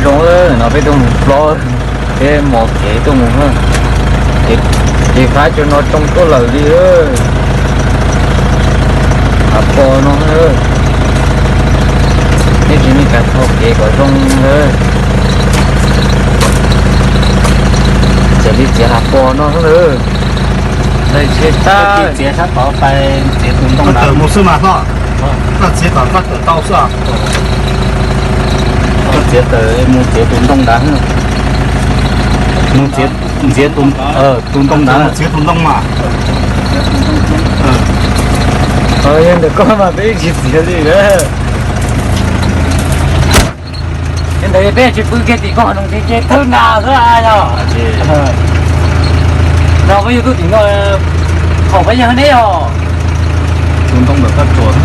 Zoo, no peb tuaj mus plob, peb mos kev tuaj mus na. Ces, ces fab cov no tsoo tuaj lawm li. Hav pos no, nej tsis nej kav tho kev kom zoo na. Txiav li txiav hav pos no xwb na. Txiav sab tod, txiav tus ntoo ntawd mus xwb mas hlob. Koj txiav kom koj tawm tau xwb. Koj txiav tawm mus txiav tus ntoo ntawd. Mus txiav, txiav tus, tus ntoo ntawd. Txiav tus ntoo mas. Yog ntawm koj mas peb tsis txiav li. Yog ntawd peb tsis pw kiag tim koj no ces thwb nra xwb yog. No peb yug tuaj tim no, qhov peb yog neb os. Tus ntoo ntawm koj tsuas.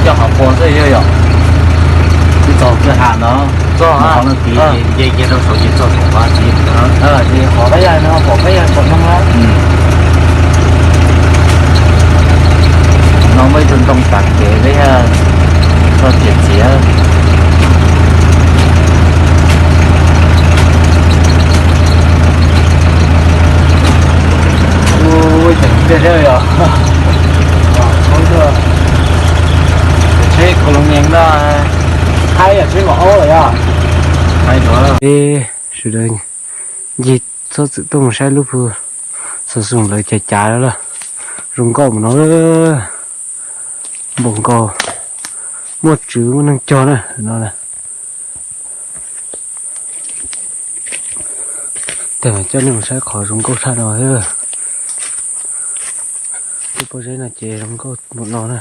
Coj qhov pua xwb yog yom. Twb txog kwj ha no, txog qhov no tid, nce kiag rau saud ces txog saum qhov tid. Ces qhov peb yog no, qhov peb yog saum no. No muaj ib tug ntoo tas kev peb txog txiav txiav. Ua, tseem tiag thiab yog. Tsheb Cologne no, haib yog tsheb nkaum ob lawm yog. Haib no. Sawv daws ncig txhob txwm tuaj mus saib lub pug xov xoom lawv cav cav lawm. Zoo nkauj mus no, npaum nkaus muaj tswv muaj neeg cog na no. Tej coj nej mus saib qhov zoo nkauj tshaj no thiab. Lub pob zeb no ces zoo nkauj npaum no na.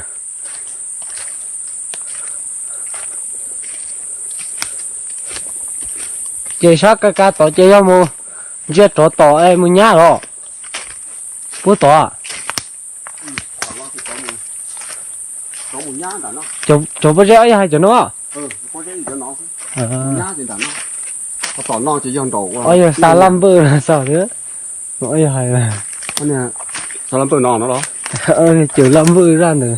Ces sab ka ka tod ces yog mus ntsia rov tom es mus nyab los puag tod. Cov pob zeb ob yog hais cov no. Ob yog xa laj npawj no xwb. Ob yog hais xa laj npawj no no los. Cov laj npawj zaj ntawd.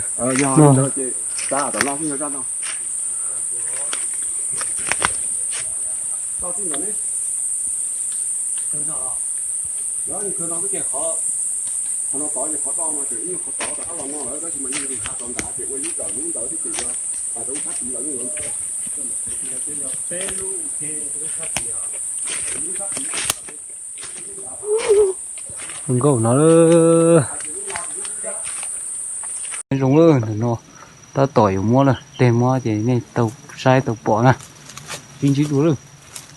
Qhov no tod ces qhov do no ces ib nyuag qhov tod rov qab los no lawm, tab sis mas yeej ha rov ntawd ces ua lub rawm lub ntawd thiab ces yog rau lub sab tid los yeej yuav ntawd. Zoo nkauj no. Zoo lawm, ntawm no tab tom yuav muab na, tej muab ces nej tau saib tau pom na. Tsis ntsib dua lawm,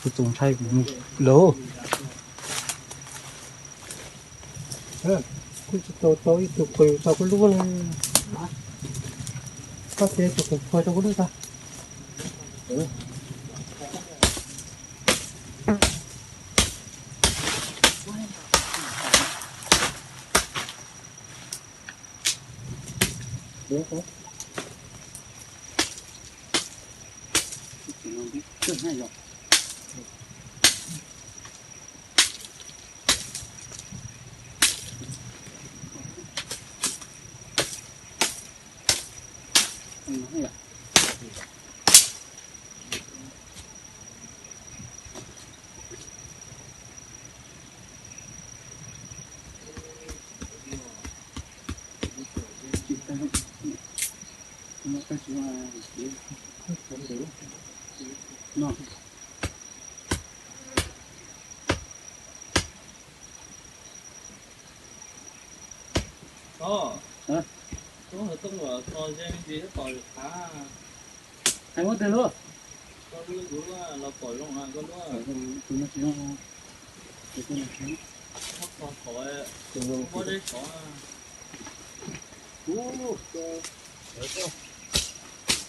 kuv txaus ntshai kuv mus lawm. Kuj tsis tau tau ib tug qws rau kuv lub li. Koj txiav tus qws qhuav rau kuv lub tag. Hais muab twg lub? Koj lub, kuv los pom zoo koj lub. Tus no tsis zoo. Tus no tsis zoo. Muab qhov, muab deb qhov.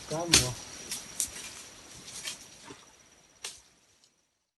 Kab mus.